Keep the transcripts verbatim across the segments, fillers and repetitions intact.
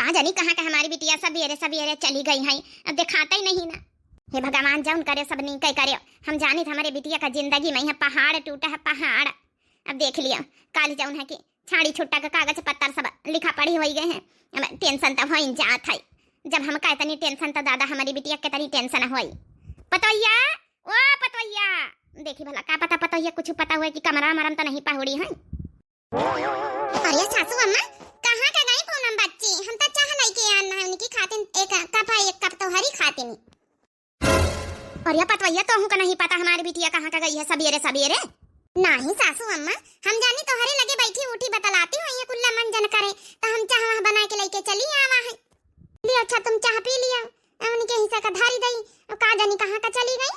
आ जानी कहाँ का हमारी बिटिया सबेरे सबेरे चली गई है, अब देखाता ही नहीं ना। हे भगवान, जौन करे सब नीके करे। हम जानी था हमारे बिटिया का जिंदगी में है पहाड़ टूटा है, पहाड़। अब देख लिया, काल जौन है कि छाड़ी छुट्टा का कागज पत्तर सब लिखा पढ़ी होई गए हैं। अब टेंशन तो होई जात है, जब हम कहे तनी टेंशन तो दादा हमारी बिटिया के तनी टेंशन होई। पतोहिया, ओ पतोहिया, देखी भला का पता पतोहिया कुछ पता हुए कि कमरा मरम तो नहीं पहुड़ी है। अरे सासू अम्मा, कहाँ का गई पूनम बच्ची? हम तो चाह लइके आन है उनकी खातिन, एक कप है, एक कप तो हरी खातिन। अरे पतवैया, तोहू का नहीं पता हमारी बिटिया कहाँ का गई है सबेरे सबेरे? नहीं सासू अम्मा, हम जानी तोहरे लगे बैठी उठी बतलाती हुई है, कुल्ला मन जन करे, तो हम चाह वहाँ बना के लइके चली आवा है। लियो अच्छा, तुम चाह पी लियो, उनके हिस्सा का धारी दई, और का जानी कहाँ का चली गई।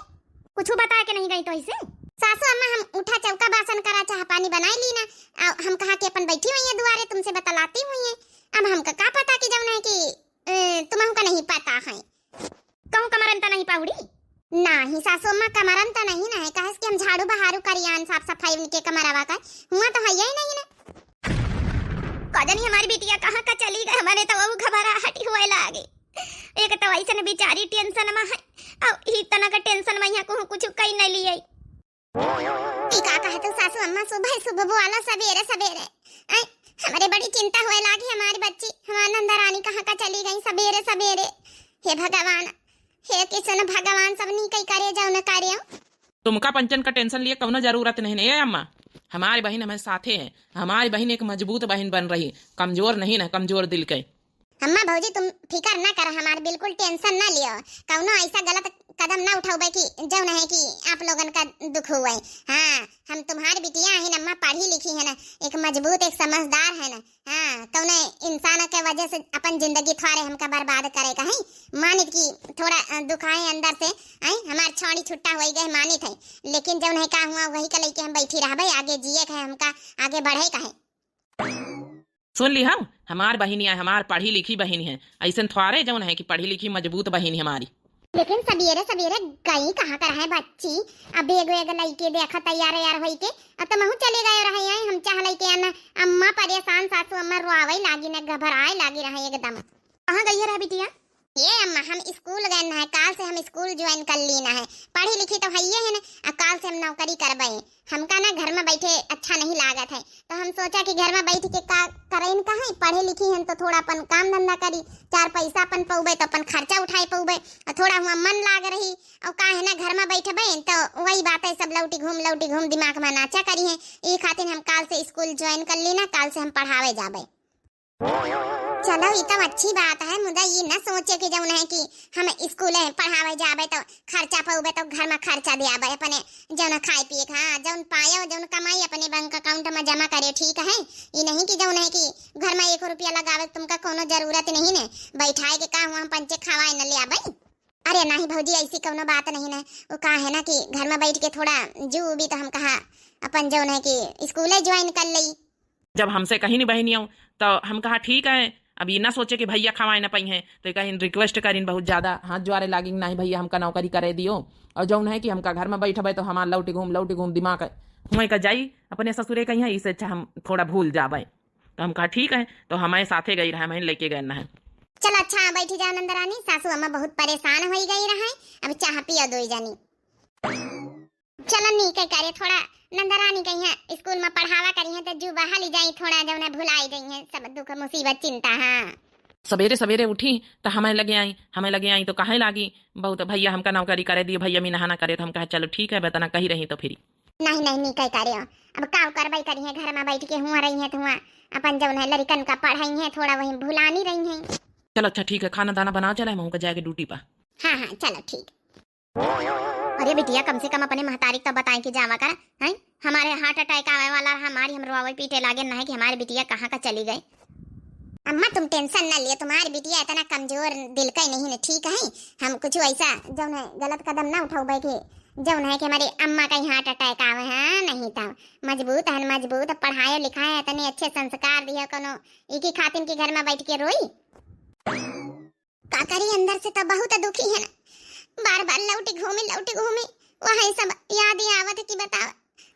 कुछ बता के नहीं गई तो इसे? सासू अम्मा, हम उठा चौका बासन करा, चाह पानी बनाई ली ना, और हम कहा कि अपन बैठी हुई है दुआरे, तुमसे बतलाती हुई है। अब हमका का पता कि जौन है कि, ए, तुमहू का नहीं पता है। कहूँ कमरन त नहीं पहुड़ी? नाही सासू अम्मा, कमरन त नहीं ना है, काहे से कि हम झाड़ू बहारू करियान, साफ सफाई उनके कमरवा का हुआ तो है ही नहीं ना। का जानी हमारी बिटिया कहाँ का चली गई, हमारे तो वो घबराहट हुए लागे। एक तो ऐसे न बेचारी टेंशन में है, अब इतना का टेंशन में यहाँ को कुछ कही नहीं लिए। ई का कहे तू सासू अम्मा, सुबह सुबह बोला सबेरे सबेरे। आई, हमरे बड़ी चिंता हुए लागी हमारी बच्ची, हमार नंदरानी कहाँ का चली गई सबेरे सबेरे। हे भगवान, हे किसन भगवान, सब नीकई करे जौन करे। तुमका पंचन का टेंशन लिए कौनो जरूरत नहीं, नहीं है अम्मा। हमारी बहिन हमारे साथे है, हमारी बहिन एक मजबूत बहिन बन रही, कमजोर नहीं ना, कमजोर दिल के। अम्मा भौजी, तुम फिकर ना कर, हमार बिल्कुल टेंशन ना लियो। कौनो ऐसा गलत कदम ना उठाओबे कि जौन है कि आप लोगन का दुख हुए। हाँ, हम तुम्हार बिटिया है ना अम्मा, पढ़ी लिखी है ना, एक मजबूत, एक समझदार है ना। हाँ, कौनो इंसान के वजह से अपन जिंदगी थोड़े हमका बर्बाद करे का है। मानित कि थोड़ा, अ, दुखाए अंदर से, आई हमार छौड़ी छुट्टा होई गए, मानित है, लेकिन जौन है का हुआ वही के लइके हम बैठी रहबे, आगे जिए का है हमका, आगे बढ़े का है। सुन ली हम, हमार बहिनी है, हमार पढ़ी लिखी बहिनी है, ऐसन थ्वारे जौन है कि पढ़ी लिखी मजबूत बहिनी हमारी। लेकिन सबेरे सबेरे गई कहाँ कर है बच्ची? अब एगो एगो लइके देखा तैयार यार होई के, अब तो महू चले गए रहे हैं, हम चाह लइके आना। अम्मा परेशान, सासू अम्मा रोआवे लागी न, घबराए लागी रहे एकदम। कहाँ गई है रहा बिटिया? ये अम्मा, हम स्कूल गए ना है, काल से हम स्कूल ज्वाइन कर ली ना है। पढ़ी लिखी तो हइये है ना, आ काल से हम नौकरी करबे। हमका ना घर में बैठे अच्छा नहीं लागत है, तो हम सोचा कि घर में बैठ के का करें, कहीं पढ़े लिखी हैं तो थोड़ा अपन काम धंधा करी, चार पैसा अपन पौबे तो अपन खर्चा उठाए पौबे, और थोड़ा हुआ मन लाग रही। और का है ना, घर में बैठबे तो वही बात है, सब लौटी घूम लौटी घूम दिमाग में नाचा करी है। ई खातिर हम काल से स्कूल ज्वाइन कर ली ना, काल से हम पढ़ावे जाबे। चलो, ई तो अच्छी बात है, मुदा ई न सोचे कि जौन है कि हम स्कूले पढ़ावे जाबे तो खर्चा पौबे तो घर में खर्चा दे आबे अपने, जौन खाए पिए के, हाँ, जौन पायो, जौन कमाई अपने बैंक अकाउंट में जमा करे, ठीक है? ई नहीं कि जौन है कि घर में एक रुपया लगावे के तुमका कोनो जरूरत नहीं ने, बैठाए के का हुआ हम पंचे खवाए न ले आबे। अरे नहीं भौजी, ऐसी कौनो बात नहीं ना, वो का है ना कि घर में बैठ के थोड़ा जू भी तो हम कहा अपन जौन है कि स्कूले ज्वाइन कर लई। जब हमसे कहीं नहीं बहिनियों, तो हम कहा ठीक है, अब ये ना सोचे कि भैया खवाए ना पाई हैं, तो कहीं रिक्वेस्ट करिन बहुत ज्यादा, हाथ ज्वारे लागिन, नहीं भैया हमका नौकरी करे दियो, और जौन है कि हमका घर में बैठबे तो हमार लौटी घूम लौटी घूम दिमाग हुए का जाई, अपने ससुरे कहीं है, इससे अच्छा हम थोड़ा भूल जाबे। तो हम कहा ठीक है, तो हमारे साथे गई रहे, हमें लेके गए ना है। चलो अच्छा, बैठी जाओ नंदरानी, सासू अम्मा बहुत परेशान होई गई रहे, अब चाह पियो दोई जनी। चलो नीके करे, थोड़ा नंदरानी कहीं है, स्कूल में पढ़ावा करी है, तो जू बहाली जाई, थोड़ा जौन है भुलाई जाई है सब दुख मुसीबत चिंता। हाँ, सवेरे सवेरे उठी तो हमें लगे आई, हमें लगे आई तो कहे लागी, बहुत भैया हमका नौकरी करे दियो, भैया मी नहाना करे, तो हम कहे चलो ठीक है, बतना कही रही तो फिर। नहीं नहीं, नीके करे, अब का करबे करी है, घर में बैठ के हुआ रही है तो हुआ अपन जौन है लड़िकन का पढ़ाई है, थोड़ा वही भुलानी रही है। चलो अच्छा ठीक है, खाना दाना बना चले, हम उनका जाके ड्यूटी पर। हाँ हाँ, चलो ठीक। अरे बिटिया, कम से कम अपने महतारी को तो बताए कि जावा कर, हैं? हमारे हार्ट अटैक आवे वाला रहा, हमारी हम रोवे पीटे लागे ना है कि हमारे बिटिया कहाँ का चली गई। अम्मा तुम टेंशन ना लियो, तुम्हारी बिटिया इतना कमजोर दिल का ही नहीं है, ठीक है? हम कुछ ऐसा जौन है गलत कदम ना उठाओ कि जौन है कि हमारी अम्मा का ही हार्ट अटैक आवे, हाँ, नहीं तो मजबूत है, मजबूत पढ़ाए लिखाए, इतने अच्छे संस्कार दिए, कोनो एक ही खातिन के घर में बैठ के रोई। का करी, अंदर से तो बहुत दुखी है ना, बार बार लौटी घूमी लौटी घूमी वही सब याद ही आवत है कि बताओ,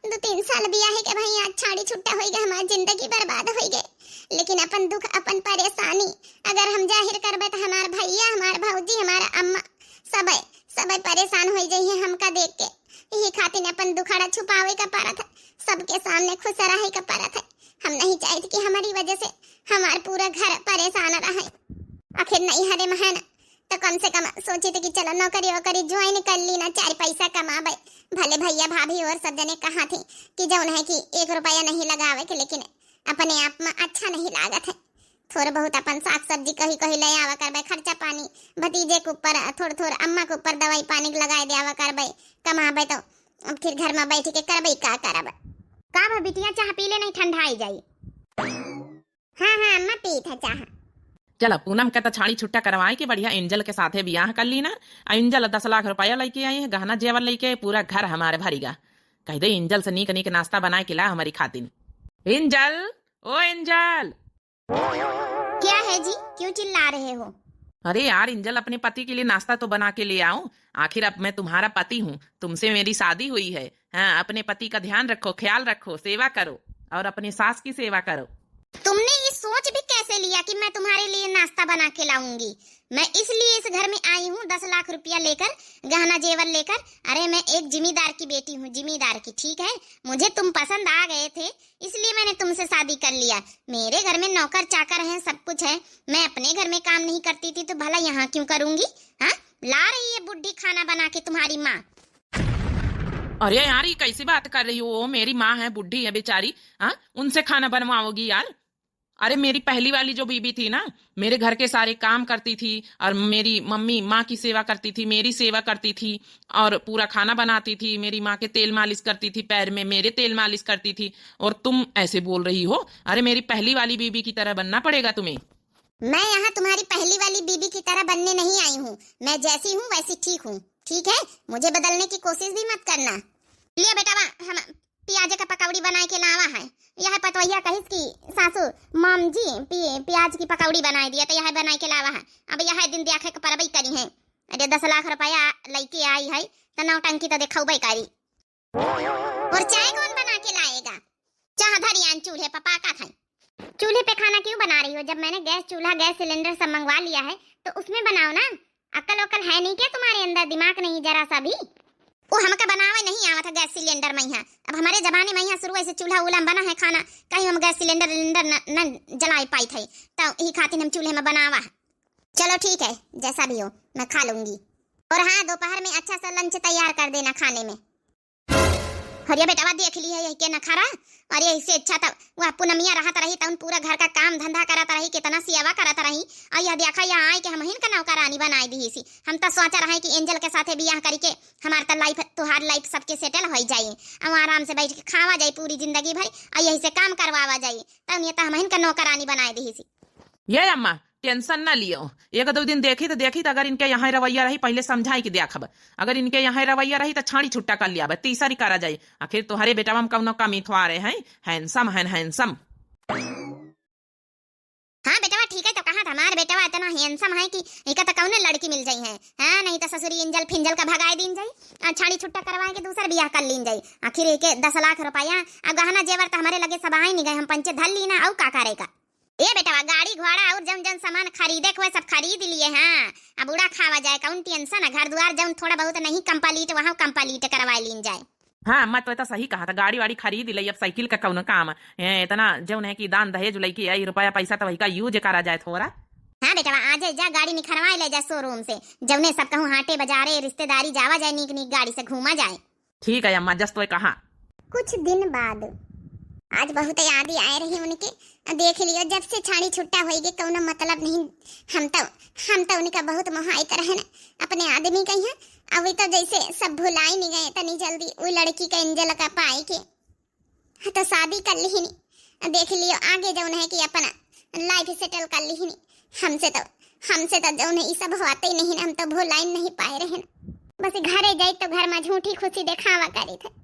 दो तीन साल बियाहे के भैया छाड़ी छुट्टा होई गए, हमार जिंदगी बर्बाद होई गए, लेकिन अपन दुख अपन परेशानी अगर हम करबे त हमार भैया, हमार भौजी, हमार अम्मा, सबे, सबे परेशान होइ जइहें हमका देख के। यही खातिर अपन दुखड़ा छुपावे का परत है, सबके सामने खुश रहे का परत है। हम नहीं चाहित कि हमारी वजह से हमार पूरा घर परेशान रहे। आखिर नैहरे में है ना, तो कम से कम सोचित कि चलो नौकरी वोकरी ज्वाइन कर ली ना, चार पैसा कमाबे। भले भैया भाभी और सब जने कहा थी कि जौन है कि एक रुपया नहीं लगावे के, लेकिन अपने आप में अच्छा नहीं लागत है। थोड़े बहुत अपन साग सब्जी कहीं कहीं ले आवा करबे, खर्चा पानी भतीजे के ऊपर, थोड़ थोड़ अम्मा के ऊपर दवाई पानी के लगाए दे आवा करबे, कमाबे तो अब फिर घर में बैठ के करबे का करब। का भा बिटिया, चाह पी ले, नहीं ठंडाई जाई। हाँ हाँ अम्मा, पीत है चाह। चला पूनम का तो छाड़ी छुट्टा करवाए के बढ़िया एंजल के साथे बियाह कर ली ना। आ एंजल दस लाख रुपया लेके आई है, गहना जेवर लेके, पूरा घर हमारे भरीगा। कह दे एंजल से नीक नीक नाश्ता बनाए के ला हमारी खातिन। एंजल, ओ एंजल। क्या है जी, क्यों चिल्ला रहे हो? अरे यार एंजल, अपने पति के लिए नाश्ता तो बना के ले आओ। आखिर अब मैं तुम्हारा पति हूँ, तुमसे मेरी शादी हुई है। हाँ, अपने पति का ध्यान रखो, ख्याल रखो, सेवा करो और अपनी सास की सेवा करो। तुमने ये सोच भी कैसे लिया कि मैं तुम्हारे लिए नाश्ता बना के लाऊंगी? मैं इसलिए इस घर में आई हूँ दस लाख रुपया लेकर, गहना जेवर लेकर। अरे मैं एक जिम्मेदार की बेटी हूँ, जिम्मेदार की, ठीक है? मुझे तुम पसंद आ गए थे, इसलिए मैंने तुमसे शादी कर लिया। मेरे घर में नौकर चाकर हैं, सब कुछ है, मैं अपने घर में काम नहीं करती थी तो भला यहाँ क्यों करूंगी? हाँ, ला रही है बुढ़ी खाना बना के तुम्हारी माँ। अरे यार, ये कैसी बात कर रही हो? वो मेरी माँ है, बुढ़ी है बेचारी, हाँ, उनसे खाना बनवाओगी यार? अरे मेरी पहली वाली जो बीबी थी ना, मेरे घर के सारे काम करती थी और मेरी मम्मी माँ की सेवा करती थी, मेरी सेवा करती थी और पूरा खाना बनाती थी, मेरी माँ के तेल मालिश करती थी, पैर में मेरे तेल मालिश करती थी। और तुम ऐसे बोल रही हो? अरे मेरी पहली वाली बीबी की तरह बनना पड़ेगा तुम्हें। मैं यहाँ तुम्हारी पहली वाली बीबी की तरह बनने नहीं आई हूँ। मैं जैसी हूँ वैसी ठीक हूँ, ठीक है? मुझे बदलने की कोशिश भी मत करना। लिया बेटा, वा हम प्याज का पकौड़ी बनाए के लावा है। यह पतवैया कहिस कि सासू, मॉम जी, पी-, प्याज की पकौड़ी बनाए दिया, तो यह बनाए के लावा है। अब यह दिन देखे के परबई करी है। अरे दस लाख रुपया लइके आई है, तो नौटंकी तो देखौबे करी। और चाय कौन बना के लाएगा? चाह धरियान चूल्हे पे पाका खाई। चूल्हे पे खाना क्यों बना रही हो? जब मैंने गैस चूल्हा, गैस सिलेंडर सब मंगवा लिया है, तो उसमें बनाओ ना। अक्ल वक्ल है नहीं क्या तुम्हारे अंदर, दिमाग नहीं जरा सा भी? वो हमका बनावे नहीं आवा था गैस सिलेंडर में यहाँ। अब हमारे जमाने में यहाँ शुरू से चूल्हा उल्हा में बना है खाना, कहीं हम गैस सिलेंडर विलेंडर न, न जलाए पाई थे, तो यही खातिर हम चूल्हे में बनावा है। चलो ठीक है, जैसा भी हो मैं खा लूंगी। और हाँ, दोपहर में अच्छा सा लंच तैयार कर देना खाने में। अरे बेटवा, देख ली है यही के नखरा। अरे, इससे अच्छा तो वह पूनमिया रहत रही, तउन पूरा घर का काम धंधा करत रही, कितना सेवा करत रही। और यह देखा, यहाँ आए के हमहिन का नौकरानी बनाए दिहिसी। हम तो सोच रहे कि एंजल के साथे बियाह करी के हमार तो लाइफ, तुहार लाइफ सबके सेटल हो जाई, और आराम से बैठ के खावा जाई पूरी जिंदगी भर, और यही से काम करवावा जाई। तउन ये तो हमहिन का नौकरानी बनाए दिहिसी। ये अम्मा, टेंशन ना लियो, एक दो दिन देखी तो देखी तो, अगर इनके यहाँ रवैया रही, पहले समझाई के देखब। अगर इनके यहाँ रवैया रही तो छाड़ी छुट्टा कर लिया, तीसरी करा जाए। आखिर तोहरे बेटवा में कौनो कमी थोड़े है, हैंडसम है, हैंडसम। हाँ बेटवा, ठीक है तो कहा था, हमार बेटवा इतना हैंडसम है कि इका तो कौनो लड़की मिल जाई है। हाँ, नहीं तो ससुरी इंजल फिंजल का भगाए दीन जाई, आ छाड़ी छुट्टा करवाए के दूसर बियाह कर लीन जाई। आखिर एक दस लाख रुपया, आ गहना जेवर तो हमारे लगे सब आए नहीं गए, हम पंचे धर लीना, और का करेगा? ए बेटवा, गाड़ी घोड़ा और जौन जौन सामान खरीदे के हुए सब खरीद लिए। हाँ, अब उड़ा खावा जाए, कौन टेंशन है? घर दुआर जौन थोड़ा बहुत नहीं कंप्लीट, वहाँ कंप्लीट करवा लीन जाए। हाँ अम्मा, तो, तो सही कहा था, गाड़ी वाड़ी खरीद ले, अब साइकिल का कौन काम है? ए, इतना जौन है कि दान दहेज लइके आई, रुपया पैसा तो वही का यूज करा जाए थोड़ा। हाँ बेटवा, आ जाए, जा गाड़ी निखरवा ले जा शोरूम से, जौने सब कहूँ हाटे बाजारे रिश्तेदारी जावा जाए, नीक नीक गाड़ी से घूमा जाए। ठीक है अम्मा, जस तोय कहा। कुछ दिन बाद। आज बहुत याद आए रही उनके। देख लियो, जब से छाड़ी छुट्टा होई गए, कौनो मतलब नहीं। हम तो, हम तो उनका बहुत मोहाइत रहन, अपने आदमी का यहाँ। अब तो जैसे सब भुलाई नहीं गए तनी जल्दी वो लड़की का, एंजल का पाए के। हाँ, तो शादी कर लिहिनी। देख लियो, आगे जौन है कि अपना लाइफ सेटल कर लिहिनी। हमसे तो, हमसे तो जौन है, ई सब होते ही नहीं, हम तो भुलाइन नहीं पाए रहे। बस घरे जाई तो घर में झूठी खुशी दिखावा करी थे।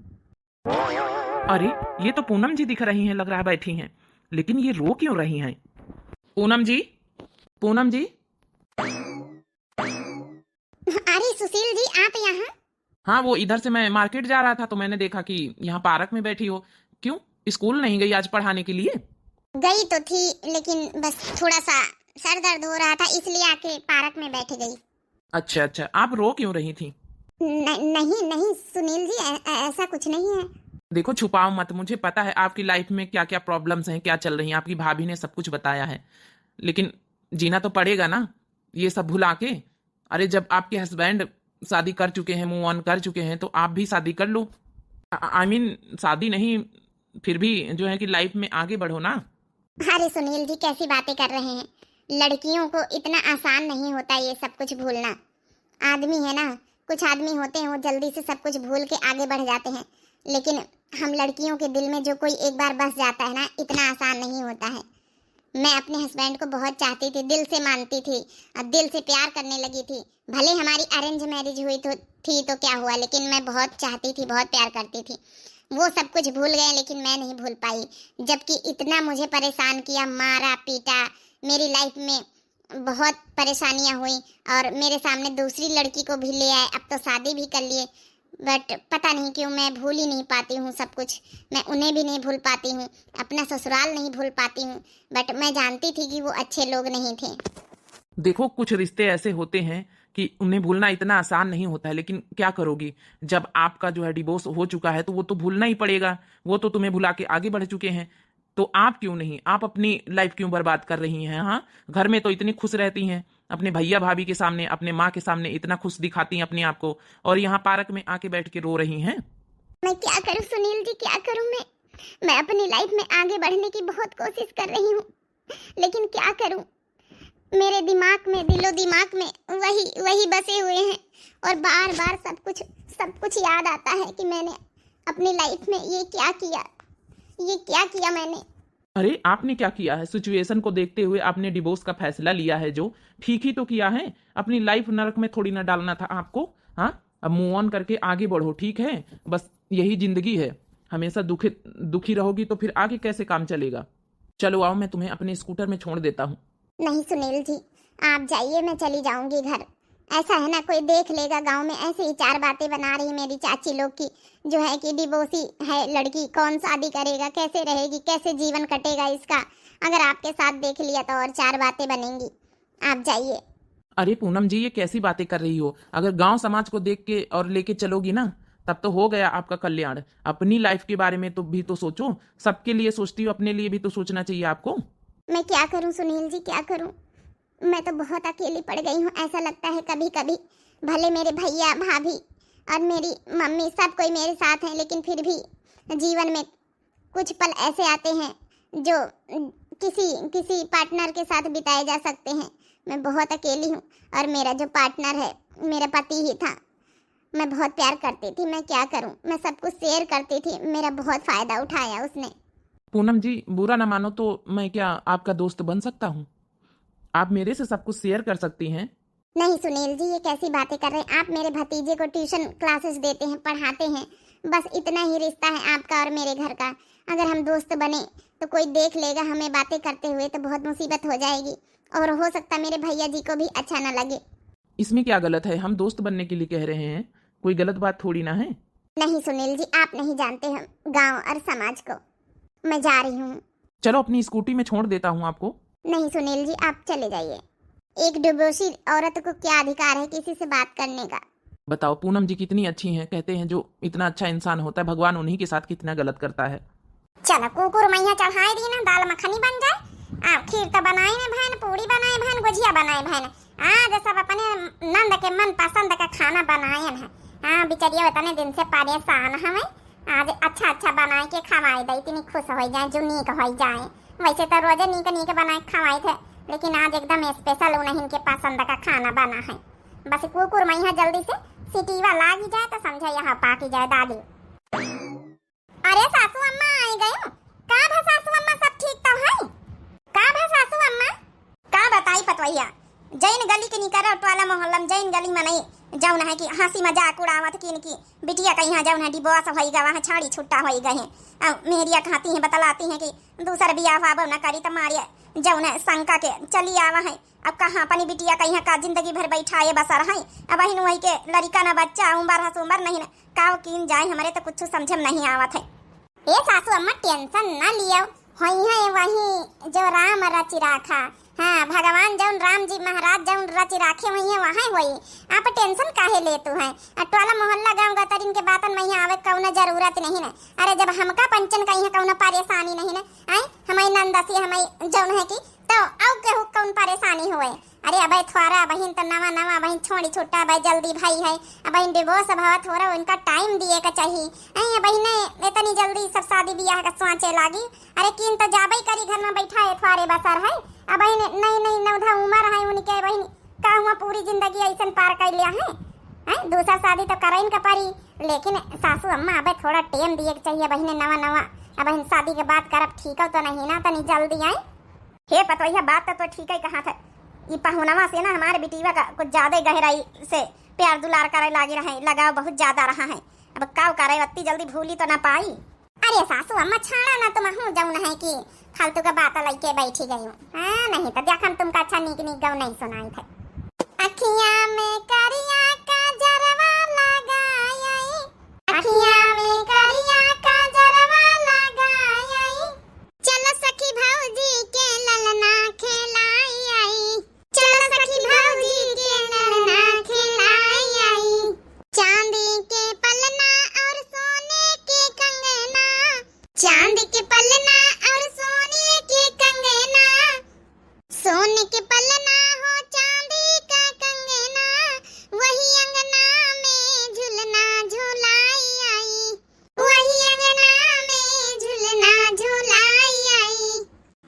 अरे, ये तो पूनम जी दिख रही हैं, लग रहा है बैठी हैं, लेकिन ये रो क्यों रही हैं? पूनम जी, पूनम जी। अरे सुशील जी, आप यहाँ? हाँ, वो इधर से मैं मार्केट जा रहा था तो मैंने देखा कि यहाँ पार्क में बैठी हो। क्यों, स्कूल नहीं गई आज पढ़ाने के लिए? गई तो थी, लेकिन बस थोड़ा सा सर दर्द हो रहा था, इसलिए आके पार्क में बैठ गई। अच्छा, अच्छा, आप रो क्यों रही थी? न-, नहीं, नहीं सुनील जी, ऐ-, ऐ-, ऐसा कुछ नहीं है। देखो, छुपाओ मत, मुझे पता है आपकी लाइफ में क्या क्या प्रॉब्लम्स हैं, क्या चल रही हैं। आपकी भाभी ने सब कुछ बताया है, लेकिन जीना तो पड़ेगा ना ये सब भुला के। अरे, जब आपके हस्बैंड शादी कर चुके हैं, मूव ऑन कर चुके हैं, तो आप भी शादी कर लो। आई मीन, शादी नहीं, फिर भी जो है कि लाइफ में आगे बढ़ो ना। अरे सुनील जी, कैसी बातें कर रहे हैं? लड़कियों को इतना आसान नहीं होता ये सब कुछ भूलना। आदमी है ना, कुछ आदमी होते हैं, वो जल्दी से सब कुछ भूल के आगे बढ़ जाते हैं, लेकिन हम लड़कियों के दिल में जो कोई एक बार बस जाता है ना, इतना आसान नहीं होता है। मैं अपने हस्बैंड को बहुत चाहती थी, दिल से मानती थी और दिल से प्यार करने लगी थी। भले हमारी अरेंज मैरिज हुई तो थी तो क्या हुआ, लेकिन मैं बहुत चाहती थी, बहुत प्यार करती थी। वो सब कुछ भूल गए, लेकिन मैं नहीं भूल पाई। जबकि इतना मुझे परेशान किया, मारा पीटा, मेरी लाइफ में बहुत परेशानियां हुई और मेरे सामने दूसरी लड़की को भी ले आए। अब तो शादी भी कर लिए, बट पता नहीं क्यों मैं भूल ही नहीं पाती हूँ सब कुछ। मैं उन्हें भी नहीं भूल पाती हूँ, अपना ससुराल नहीं भूल पाती हूँ, बट मैं जानती थी कि वो अच्छे लोग नहीं थे। देखो, कुछ रिश्ते ऐसे होते हैं कि उन्हें भूलना इतना आसान नहीं होता है, लेकिन क्या करोगी, जब आपका जो है डिवोर्स हो चुका है तो वो तो भूलना ही पड़ेगा। वो तो तुम्हें भुला के आगे बढ़ चुके हैं, तो आप क्यों नहीं, आप अपनी लाइफ क्यों बर्बाद कर रही हैं? हाँ, घर में तो इतनी खुश रहती हैं, अपने भैया भाभी के सामने, अपने माँ के सामने इतना खुश दिखाती हैं अपने आप को, और यहाँ पार्क में आके बैठ के रो रही हैं। मैं क्या करूँ सुनील जी, क्या करूँ मैं? मैं अपनी लाइफ में आगे बढ़ने की बहुत कोशिश कर रही हूँ, लेकिन क्या करूँ, मेरे दिमाग में, दिलो दिमाग में वही, वही बसे हुए हैं और बार बार सब कुछ, सब कुछ याद आता है कि मैंने अपनी लाइफ में ये क्या किया, ये क्या किया मैंने। अरे, आपने क्या किया है? सिचुएशन को देखते हुए आपने डिवोर्स का फैसला लिया है, जो ठीक ही तो किया है। अपनी लाइफ नरक में थोड़ी ना डालना था आपको। हाँ, अब मूव ऑन करके आगे बढ़ो, ठीक है? बस यही जिंदगी है, हमेशा दुखी, दुखी रहोगी तो फिर आगे कैसे काम चलेगा? चलो आओ, मैं तुम्हें अपने स्कूटर में छोड़ देता हूँ। नहीं सुनील जी, आप जाइए, मैं चली जाऊंगी घर। ऐसा है ना, कोई देख लेगा गांव में, ऐसे ही चार बातें बना रही मेरी चाची लोग की, जो है कि डिवोर्सी है लड़की, कौन शादी करेगा, कैसे रहेगी, कैसे जीवन कटेगा इसका। अगर आपके साथ देख लिया तो और चार बातें बनेंगी। आप जाइए। अरे पूनम जी, ये कैसी बातें कर रही हो? अगर गांव समाज को देख के और लेके चलोगी ना, तब तो हो गया आपका कल्याण। अपनी लाइफ के बारे में तो भी तो सोचो, सबके लिए सोचती हो, अपने लिए भी तो सोचना चाहिए आपको। मैं क्या करूं सुनील जी, क्या करूं? मैं तो बहुत अकेली पड़ गई हूँ। ऐसा लगता है कभी कभी, भले मेरे भैया, भाभी और मेरी मम्मी, सब कोई मेरे साथ हैं, लेकिन फिर भी जीवन में कुछ पल ऐसे आते हैं जो किसी, किसी पार्टनर के साथ बिताए जा सकते हैं। मैं बहुत अकेली हूँ और मेरा जो पार्टनर है, मेरा पति ही था। मैं बहुत प्यार करती थी, मैं क्या करूँ, मैं सब कुछ शेयर करती थी, मेरा बहुत फ़ायदा उठाया उसने। पूनम जी, बुरा ना मानो तो मैं क्या आपका दोस्त बन सकता हूँ? आप मेरे से सब कुछ शेयर कर सकती हैं। नहीं सुनील जी, ये कैसी बातें कर रहे हैं आप? मेरे भतीजे को ट्यूशन क्लासेस देते हैं, पढ़ाते हैं, बस इतना ही रिश्ता है आपका और मेरे घर का। अगर हम दोस्त बने तो कोई देख लेगा हमें बातें करते हुए, तो बहुत मुसीबत हो जाएगी और हो सकता मेरे भैया जी को भी अच्छा ना लगे। इसमें क्या गलत है? हम दोस्त बनने के लिए कह रहे हैं, कोई गलत बात थोड़ी ना है। नहीं सुनील जी, आप नहीं जानते हम गांव और समाज को। मैं जा रही हूँ। चलो, अपनी स्कूटी में छोड़ देता हूँ आपको। नहीं सुनील जी, आप चले जाइए। एक डिवोर्सी औरत को क्या अधिकार है किसी से बात करने का? बताओ, पूनम जी कितनी अच्छी हैं, कहते हैं जो इतना अच्छा इंसान होता है, भगवान उन्हीं के साथ कितना गलत करता है। चलो, कुकुर मैया चढ़ाए दी ना, दाल मखनी बन जाए। आ, खीर तो बनाए में भैन, पूड़ी बनाए भैन, गुजिया बनाए भैन। आज सब अपने नंद के मन पसंद का खाना बनाए हैं। हाँ, बिचरिया इतने दिन से परेशान हमें, आज अच्छा अच्छा बनाए के खवाए दे, इतनी खुश हो जाए, जो नीक हो जाए। वैसे तो रोजे नीक नीक बनाए के खवाए थे, लेकिन आज एकदम स्पेशल उन्हीं के पसंद का खाना बना है। बस कुकुर मैया जल्दी से सीटीवा लागी जाए तो समझे यहाँ पाकी जाए दादी। अरे सासू अम्मा, आई गयू? का भा सासू अम्मा, सब ठीक तो है? का भा सासू अम्मा? का बताई पतवैया, जैन गली के निकरा टोला मोहल्ला में जैन गली में नहीं, जौन है कि हंसी मजाक उड़ावत किन की बिटिया का यहाँ जौन है डिवोर्स होई गवा है, छाड़ी छुट्टा होई गए हैं। अब मेहरिया कहती हैं, बतलाती हैं कि दूसर बियाह हुआ न करी तो मारिया जौन है शंका के चली आवा है। अब कहाँ अपनी बिटिया का यहाँ का जिंदगी भर बैठाए बसर है। अब बहिन वही के लड़िका ना बच्चा, उम्र हस उम्र नहीं ना, का कीन जाए, हमरे तो कुछ समझ में नहीं आवत है। ए सासू अम्मा, टेंशन ना लियो, होई है वही जो राम रचि राखा। हाँ, भगवान जौन राम जी महाराज जौन रचि राखे हुई हैं, वहाँ होई। आप tension काहे लेतू हैं? आ टोला मोहल्ला गाँव गतरिन के बातन में यहाँ आवे कौनो जरूरत नहीं न। अरे, जब हमका पंचन कहीं है कौनो परेशानी नहीं न, आए, हमारी नंदसी, हमारी जौन है कि, तो अउ केहू कौन परेशानी होए? अरे, अबे थोड़ा, अबहिन तो नवा नवा, अबहिन छोड़ी छुट्टा, अबे जल्दी भई है, अबहिन divorce भवा थोड़ा, उनका time दिए का चाहिए। ऐ, अबहिन इतनी जल्दी सब शादी बियाह का सोचे लागी। अरे, कीन तो जाबे करी, घर में बैठा है, थोड़े बसर है। अबहिन नई नई नवधा उम्र है उनके, अबहिन का हुआ पूरी जिंदगी ऐसन पार कर लिया है? हैं? दूसर शादी तो करइन का परी, लेकिन सासू अम्मा अबे थोड़ा time दिए के चाहिए, अबहिन नवा नवा, अबहिन शादी के बात करब, ठीक हो तो नहीं ना, तनी जल्दी आई। हे पतोहिया, बात तो, तो ठीक है कहा था। ई पहुनवा से ना हमारे बिटिया का कुछ ज्यादा ही गहराई से प्यार दुलार करे लागी रहे, लगाव बहुत ज्यादा रहा है। अब का करे, अत्ती जल्दी भूली तो ना पाई। अरे सासू अम्मा, छाड़ा ना, तुम हूँ जौन है कि फालतू का बात लइके बैठी गई हूँ। हाँ, नहीं तो देखम तुमका अच्छा नीक नीक गौ नहीं सुनाई थे। अखिया में करिया काजरवा लगाई, अखिया में करिया काजरवा लगाई, चल सखी भौजी के ललना खेलाई आई, चल सखी भौजी के ललना खेलाई आई। चांदी के पलना और सोने के कंगना, चांद के पलना और सोने के कंगना, सोने के पलना हो चांदी का कंगना, वही अंगना में झुलना झुलाई आई, वही अंगना में झुलना झुलाई आई।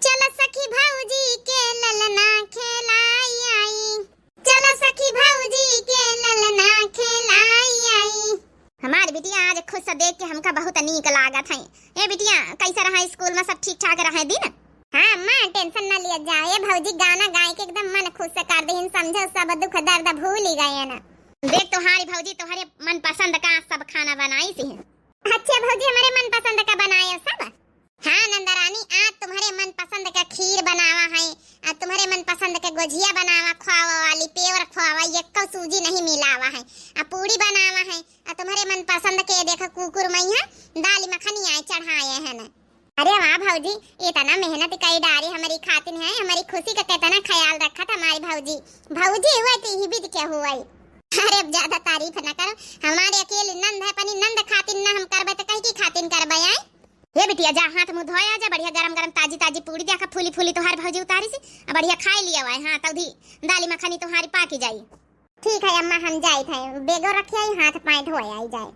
चल सखी भौजी के ललना खेलाई आई, चल सखी भौजी के ललना खेलाई आई। हमार बिटिया आज खुश देख के हमका बहुत नीक लागत है। ए बिटिया, कैसे रहा स्कूल में, सब ठीक ठाक रहे दिन? हाँ अम्मा, tension ना लिया जाए। ए भौजी गाना गाए के एकदम मन खुश कर देहिन, समझो सब दुख दर्द भूल ही गए ना। देख तोहारी भौजी तोहरे मनपसंद का सब खाना बनाई सी। अच्छा भौजी, हमारे मनपसंद का बनाए सब? हाँ नंदरानी, आज तुम्हरे मनपसंद का खीर बनावा है, आ तुम्हरे मनपसंद का गोझिया बनावा, खोवा वाली पेवर खोवा, एक्को सूजी नहीं मिलावा है, आ पूड़ी बनावा है, आ तुम्हरे मनपसंद के देखो कुकुर मैया दाल मखनी आए चढ़ाए है न। अरे वाह भौजी, इतना मेहनत कई डारी हमारी खातिन है, हमारी खुशी का कितना ख्याल रखत हमारी भौजी। भौजी हुआ ती ही बिद के हुआ। अरे अब ज्यादा तारीफ न करो, हमारे अकेले नंद है, अपनी नंद खातिन न हम करबे तो कहीं की खातिन करबे आई? हे बिटिया, जा हाथ मुंह धोया जा, बढ़िया गरम गरम ताजी ताजी पूड़ी देखा फूली फूली तोहार भौजी उतारी सी, आ बढ़िया खाए लिया हुआ है। हाँ, तौधी दाली मखनी तोहारी पाकी जाई। ठीक है अम्मा, हम जाइत है, बेगो रखे आई, हाथ पाए धोए आई जाए।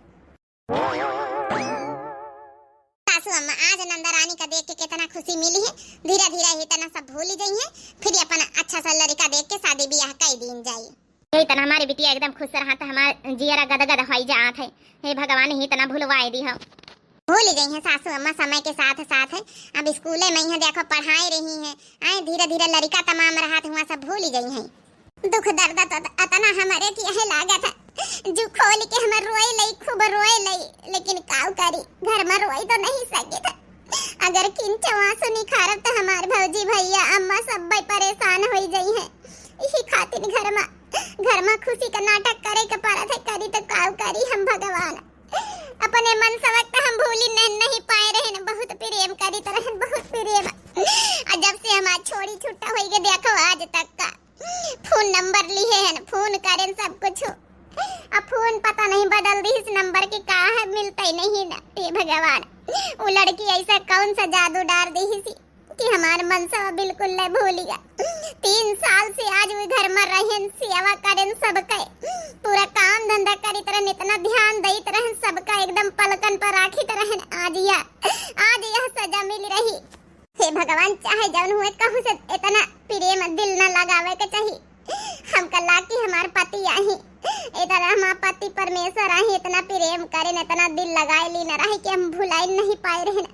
सासू अम्मा, आज नंदा रानी का देख के कितना खुशी मिली है। धीरे धीरे ही तना सब भूली जाई है, फिर अपन अच्छा सा लड़का देख के शादी ब्याह कर दीन जाई। यही तना हमारे बिटिया एकदम खुश रहा तो हमार जियरा गदगद होई जात है। हे भगवान, ही तना भूलवाए दी हो। भूली गई है सासू अम्मा समय के साथ साथ है। अब स्कूले में ही देखो पढ़ाई रही है, आए धीरे धीरे लड़का तमाम रहा तो हुआ सब भूली गई है। दुख दर्द तो अतना हमरे की यही लागत है, जो खोल के हमर रोए लई, खूब रोए लई, लेकिन काऊ करी, घर में रोए तो नहीं सके था। अगर किंचो आंसू निखारब तो हमार भौजी भैया अम्मा सब परेशान होई जाई है। इही खातिर घर में, घर में खुशी का नाटक करे के पड़त है, करी तो काऊ करी हम भगवान। अपने मनसवा के हम भूली नहीं, नहीं पाए रहन, बहुत प्रेम करीत रहन, बहुत प्रेम। आ जब से हमार छोड़ी छुट्टा होई के देखो आज तक का फोन नंबर लिहे हन, फोन करेन सब कुछ। आ फोन पता नहीं बदल दिहिस नंबर के का है, मिलते ही नहीं ना। हे भगवान, वो लड़की ऐसा कौन सा जादू डार दिहिस कि हमार मनसवा बिल्कुल ले भूलिया। तीन साल से आज वो घर में रहन, सेवा करेन सबके, पूरा काम धंधा करीत रहन, इतना ध्यान देत रहन सबका, एकदम पलकन पर राखित रहन। आज या, आज यह सजा मिल रही। हे भगवान, चाहे जौन हुए, कहूँ से इतना प्रेम दिल न लगावे के चाही। हमका लाग कि हमार पति आही, इतना हमार पति परमेश्वर आही, इतना प्रेम करेन, इतना दिल लगाए ली न रहे कि हम भुलाई नहीं पाए रहन।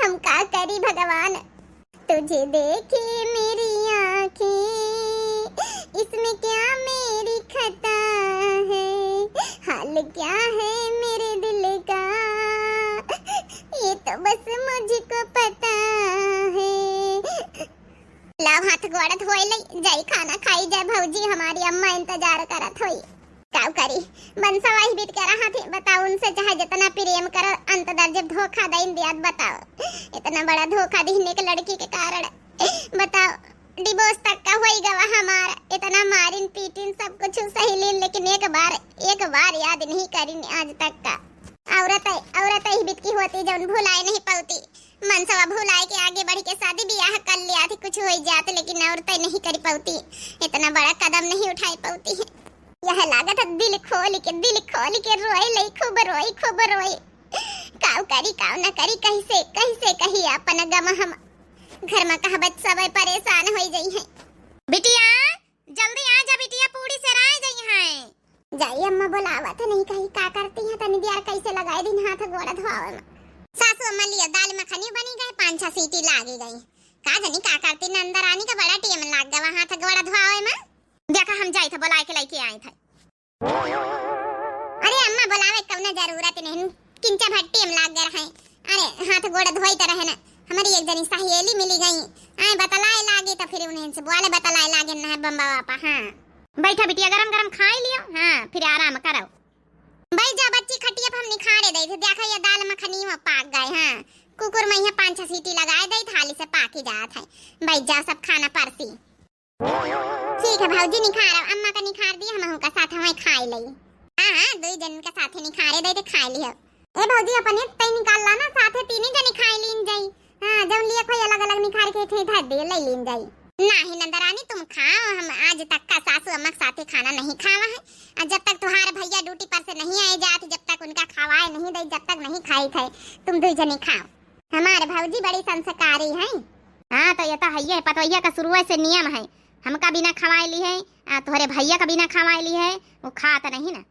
हम का करी भगवान? तुझे देखे मेरी आंखें, इसमें क्या मेरी खता है, हाल क्या है मेरे दिल का, ये तो बस मुझको पता है। लाव हाथ गोड़ धोए लई, जाई खाना खाई जाए भौजी, हमारी अम्मा इंतजार करत होई। काऊ करी, मनसवा ही बीत के रहा थे, बताओ उनसे चाहे जितना प्रेम करो, अंत दर जब धोखा दइन दियात, बताओ इतना बड़ा धोखा दिहने के लड़की के कारण, बताओ। डिवोर्स तक का होई गवा हमार। इतना मारिन पीटिन सब कुछ सही लीन, लेकिन एक बार, एक बार याद नहीं करिन आज तक का। औरत, औरत ही बितकी होती जौन भुलाए नहीं पावती। मनसवा भुलाए के आगे बढ़ के शादी ब्याह कर लिया थी, कुछ हो जात, लेकिन औरत नहीं कर पावती, इतना बड़ा कदम नहीं उठाए पावती है। यह लागत है दिल खोल के, दिल खोल के रोए लई, खूब रोई, खूब रोई। काऊ करी, काऊ न करी, कैसे, कैसे कही अपन गम हम। घर में कहबत सब परेशान होई जई हैं। बिटिया, जल्दी आ जा बिटिया, पूड़ी सेराए जई हैं। जाई अम्मा बोलावत है, नहीं कही का करती है, तनी देर कैसे लगाए दिन हाथ गोड़ धोआवे में। सासू अम्मा लियो दाल मखनी बनी गए, पाँच छह सीटी लागी गई। का जनी का करती नंदरानी का बड़ा टेम लाग गवा हाथ गोड़ धोआवे में। देखा हम जाई थे बोलाए के लेके आई थे। अरे अम्मा बोलावे कौनो जरूरत नहीं, किंचा भर टेम लाग गए रहे। अरे हाथ गोड़ धोई तो रहे ना, हमारी एक जनी सहेली मिली गई, आए बतलाए लागे तो फिर उन्हें से बोले बतलाए लागे ना है बम्बा पापा। हाँ बैठा बिटिया, गरम गरम खाई लियो, हाँ फिर आराम करो। बैठ जा बच्ची खटिया पर, हम निखारे दे थे, देखा ये दाल मखनी में पाक गए। हाँ कुकुर में यहाँ पाँच छह सीटी लगाए दे, थाली से पाकी जात है। बैठ जा सब खाना परसी। ठीक है भौजी, निखार, अम्मा का निखार दिया, हम का साथ हमें खाए लई। हाँ हाँ, दो जन के साथ निखारे दे दे, खाए लियो। ए भौजी, अपने तई निकाल ला ना, साथे तीन जने खाए लीन जाई। हाँ, जौन लिए कोई अलग अलग निखार के ठे धर दे, ले लीन जाई। नाही नंदरानी, तुम खाओ, हम आज तक का सासू अम्मा के साथे खाना नहीं खावा है। और जब तक तुम्हारे भैया ड्यूटी पर से नहीं आए जात, जब तक उनका खवाए नहीं दे, जब तक नहीं खाई थे, तुम दो जने खाओ। हमारे भौजी बड़ी संस्कारी हैं। हाँ, तो ये तो है, ये पतोहिया का शुरुए से नियम है, हमका बिना खवाए ली है, आ, तोहरे भैया का बिना खवाए ली है, वो खात नहीं ना।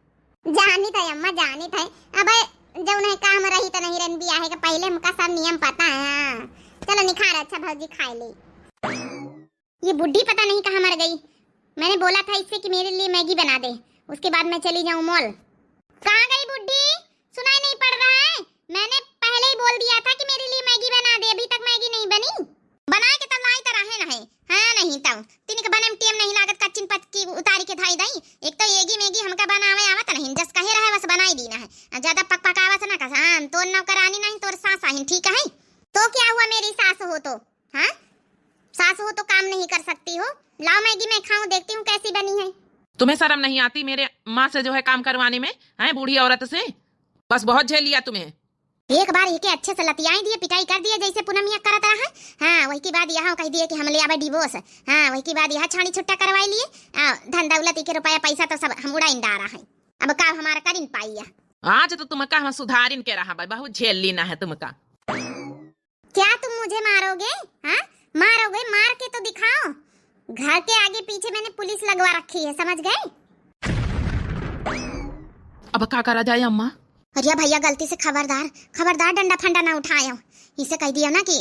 जानित है अम्मा, जानित है। अबे जौन है काम रही तो नहीं रहन बियाहे के पहले, हमका सब नियम पता है। हाँ। चलो निखार, अच्छा भौजी खाए ली। ये बुढ़ी पता नहीं कहाँ मर गई। मैंने बोला था इससे कि मेरे लिए मैगी बना दे, उसके बाद मैं चली जाऊँ मॉल। कहाँ गई बुढ़ी? सुनाई नहीं पड़ रहा है? मैंने पहले ही बोल दिया था कि मेरे लिए मैगी बना दे, अभी तक मैगी नहीं बनी। बना के तब लाई तो रहे न है। हाँ, नहीं तब तिनके बने में टेम नहीं लागत, कच्चिन पक्की उतारी के धाई दई। एक तो एगी मैगी हमका बनावे आवत नहीं, जस कहे रहे बस बनाई दीना है। आ ज्यादा पक पकावत ना कस, हाँ, तोर नौकरानी नहीं, तोर सास आहिन, ठीक है? तो क्या हुआ, मेरी सास हो तो? हाँ, सास हो तो काम नहीं कर सकती हो? लाओ मैगी मैं खाऊं, देखती हूँ कैसी बनी है। तुम्हें शर्म नहीं आती मेरे माँ से जो है काम करवाने में, हैं, बूढ़ी औरत से? बस बहुत झेल लिया तुम्हें। एक बार इके अच्छे से लतियाई दिए, पिटाई कर दिए जैसे पूनमिया करत रहा। हाँ, वही के बाद यहाँ कह दिए कि हम ले आवे डिवोर्स। हाँ, वही के बाद यहाँ छानी छुट्टा करवाई लिए। आ, धन दौलत इके रुपया पैसा तो सब हम उड़ाइन डारा है। अब का हमारा करिन पाई है? आज तो तुमका हम सुधारिन के रहा भाई, बहुत झेल लेना है तुमका। क्या तुम मुझे मारोगे? हाँ, मारोगे? मार के तो दिखाओ। घर के आगे पीछे मैंने पुलिस लगवा रखी है, समझ गए? अब का करा जाए अम्मा? अरे भैया, गलती से खबरदार, खबरदार डंडा फंडा ना उठायो। इसे कह दियो ना कि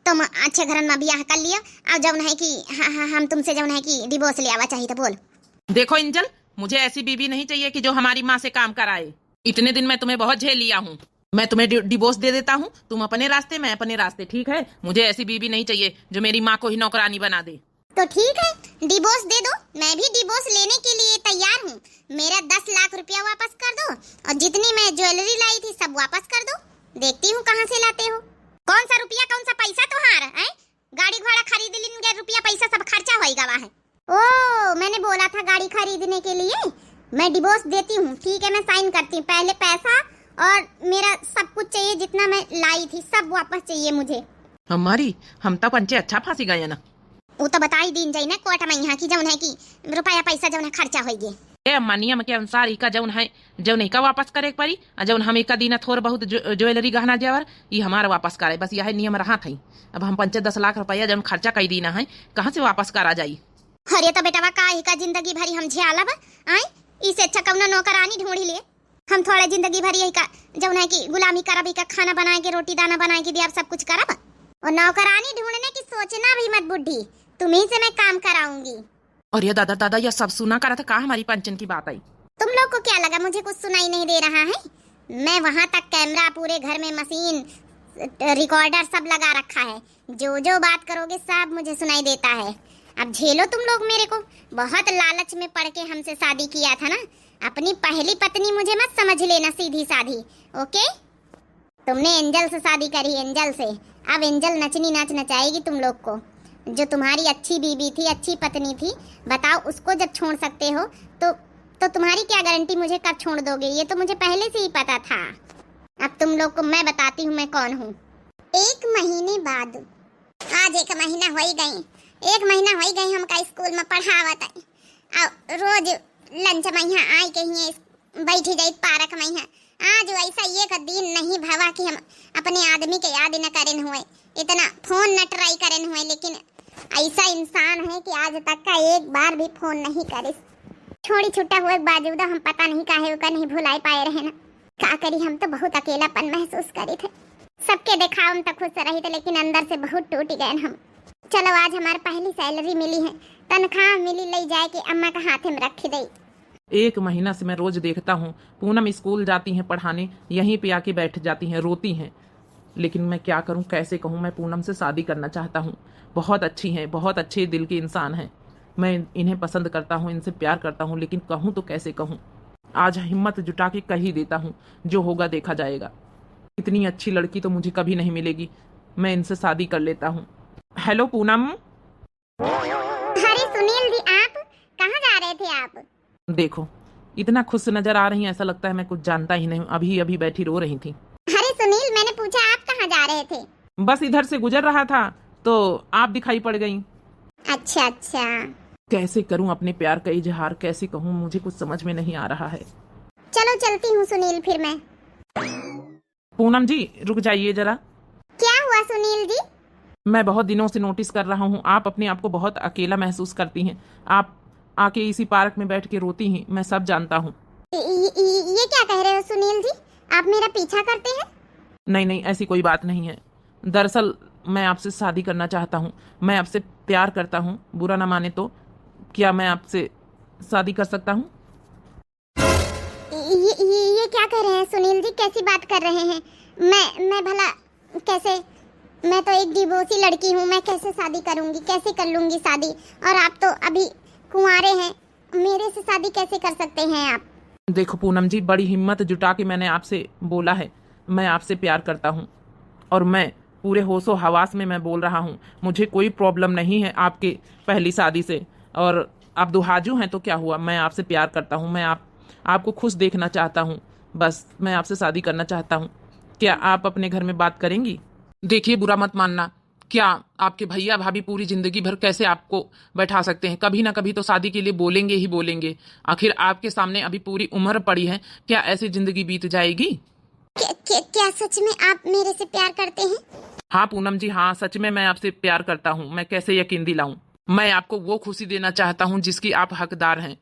तुम अच्छे घरन में ब्याह कर लियो, और जौन है कि हाँ, हाँ, हम तुमसे जौन है कि डिवोर्स ले आवा चाहिए तो बोल। देखो एंजल, मुझे ऐसी बीवी नहीं चाहिए कि जो हमारी माँ से काम कराए। इतने दिन मैं तुम्हें बहुत झेल लिया हूँ। मैं तुम्हें डि-, डिवोर्स दे देता हूँ, तुम अपने रास्ते, मैं अपने रास्ते, ठीक है? मुझे ऐसी बीवी नहीं चाहिए जो मेरी माँ को ही नौकरानी बना दे। तो ठीक है, डिवोर्स दे दो, मैं भी डिवोर्स लेने के लिए तैयार हूँ। मेरा दस लाख रुपया वापस कर दो और जितनी मैं ज्वेलरी लाई थी सब वापस कर दो। देखती हूँ कहाँ से लाते हो। कौन सा रुपया, कौन सा पैसा तुम्हारा है? गाड़ी घोड़ा खरीद लिन गए, रुपया पैसा सब खर्चा होई गवा है। ओ, मैंने बोला था गाड़ी खरीदने के लिए। मैं डिवोर्स देती हूँ, ठीक है, मैं साइन करती हूँ। पहले पैसा और मेरा सब कुछ चाहिए, जितना मैं लाई थी सब वापस चाहिए मुझे। हमारी, हम तो पंचे अच्छा फांसी गए ना। वो तो बताई दीन जाई ना कोर्ट में यहाँ की जौन है कि रुपया पैसा जौन है खर्चा होई गए। ए अम्मा, नियम के अनुसार इका जौन है, जौन इका वापस करे के पड़ी, आ जौन हम इका दीना थोर बहुत ज्वे-, ज्वेलरी गहना जेवर, ई हमार वापस करे, बस यह नियम रहा था। अब हम पंचे दस लाख रुपया जौन खर्चा कई दीना है, कहाँ से वापस करा जाई? अरे तो बेटवा, का इका जिंदगी भरी हम झेलब? आए, इसे अच्छा कौनो नौकरानी ढूंढ ले। हम थोड़ा जिंदगी भरी यही का जौन है कि गुलामी करब, इका खाना बनाए के, रोटी दाना बनाए के दिया, सब कुछ करब। और नौकरानी ढूंढने की सोचना भी मत बुढ़ी, तुम्ही से मैं काम कराऊंगी। अरे दादा, दादा, यह सब सुना करा था का हमारी पंचन की बात आई? तुम लोग को क्या लगा मुझे कुछ सुनाई नहीं दे रहा है? मैं वहां तक कैमरा, पूरे घर में मशीन, रिकॉर्डर सब लगा रखा है। जो जो बात करोगे सब मुझे सुनाई देता है। अब झेलो तुम लोग मेरे को। बहुत लालच में पड़ के हमसे शादी किया था ना, अपनी पहली पत्नी मुझे मत समझ लेना सीधी साधी, ओके? तुमने एंजल से शादी करी, एंजल से। अब एंजल नचनी नाच नचाएगी तुम लोग को। जो तुम्हारी अच्छी बीबी थी, अच्छी पत्नी थी, बताओ, उसको जब छोड़ सकते हो तो तो तुम्हारी क्या गारंटी मुझे कब छोड़ दोगे? ये तो मुझे पहले से ही पता था। अब तुम लोग को मैं बताती हूँ मैं कौन हूँ। एक महीने बाद। आज एक महीना होई गई, एक महीना होई गई हमका स्कूल में पढ़ावत है। और रोज लंच में यहाँ आई के हियाँ बैठी जाई पार्क में यहाँ। आज वैसा एक दिन नहीं भवा कि हम अपने आदमी के याद न करेन हुए, इतना फोन न ट्राई करेन हुए, लेकिन ऐसा इंसान है कि आज तक का एक बार भी फोन नहीं करिस। छोड़ी छुट्टा हुए के बावजूद हम पता नहीं काहे ओकर नहीं भुलाई पाए रहे ना। का करी, हम तो बहुत अकेलापन महसूस करी थे। सबके देखाव में तो खुश रही थे, लेकिन अंदर से बहुत टूट गए हम। चलो, आज हमार पहली सैलरी मिली है, तनख्वाह मिली, ले जाए के अम्मा के हाथे में रख दे। एक महीना से मैं रोज देखता हूँ, पूनम स्कूल जाती हैं पढ़ाने, यहीं पे आके बैठ जाती हैं, रोती हैं। लेकिन मैं क्या करूँ, कैसे कहूँ, मैं पूनम से शादी करना चाहता हूँ। बहुत अच्छी हैं, बहुत अच्छे दिल के इंसान हैं। मैं इन्हें पसंद करता हूँ, इनसे प्यार करता हूँ, लेकिन कहूँ तो कैसे कहूँ? आज हिम्मत जुटा के कह ही देता हूँ, जो होगा देखा जाएगा। इतनी अच्छी लड़की तो मुझे कभी नहीं मिलेगी, मैं इनसे शादी कर लेता हूँ। हेलो पूनम। अरे सुनील जी, आप कहाँ जा रहे थे आप? देखो, इतना खुश नजर आ रही हैं, ऐसा लगता है मैं कुछ जानता ही नहीं हूँ। अभी अभी बैठी रो रही थी। अरे सुनील, मैंने पूछा आप कहाँ जा रहे थे? बस इधर से गुजर रहा था तो आप दिखाई पड़ गई। अच्छा अच्छा। कैसे करूँ अपने प्यार का इजहार, कैसे कहूँ, मुझे कुछ समझ में नहीं आ रहा है। चलो चलती हूँ सुनील, फिर मैं। पूनम जी, रुक जाइए जरा। क्या हुआ सुनील जी? मैं बहुत दिनों से नोटिस कर रहा हूँ, आप अपने आप को बहुत अकेला महसूस करती हैं। आप आके इसी पार्क में बैठ के रोती हैं, मैं सब जानता हूँ। ये, ये, ये क्या कह रहे हो सुनील जी? आप मेरा पीछा करते हैं? नहीं नहीं, ऐसी कोई बात नहीं है। दरअसल मैं आपसे शादी करना चाहता हूँ, मैं आपसे प्यार करता हूँ। बुरा ना माने तो, क्या मैं आपसे शादी कर सकता हूँ? ये, ये, ये क्या कह रहे हैं सुनील जी, कैसी बात कर रहे हैं? मैं मैं भला कैसे? मैं तो एक डिवोर्सी लड़की हूँ, मैं कैसे शादी करूँगी, कैसे कर लूँगी शादी? और आप तो अभी कुंवारे हैं, मेरे से शादी कैसे कर सकते हैं आप? देखो पूनम जी, बड़ी हिम्मत जुटा के मैंने आपसे बोला है, मैं आपसे प्यार करता हूँ और मैं पूरे होशो हवास में मैं बोल रहा हूँ, मुझे कोई प्रॉब्लम नहीं है आपके पहली शादी से। और आप दुहाजू हैं तो क्या हुआ, मैं आपसे प्यार करता हूँ, मैं आप आपको खुश देखना चाहता हूँ, बस मैं आपसे शादी करना चाहता हूँ। क्या आप अपने घर में बात करेंगी? देखिए, बुरा मत मानना, क्या आपके भैया भाभी पूरी जिंदगी भर कैसे आपको बैठा सकते हैं? कभी ना कभी तो शादी के लिए बोलेंगे ही बोलेंगे। आखिर आपके सामने अभी पूरी उम्र पड़ी है, क्या ऐसी जिंदगी बीत जाएगी? क्या, क्या, क्या सच में आप मेरे से प्यार करते हैं? हाँ पूनम जी, हाँ, सच में मैं आपसे प्यार करता हूँ। मैं कैसे यकीन दिलाऊं? मैं आपको वो खुशी देना चाहता हूँ जिसकी आप हकदार हैं।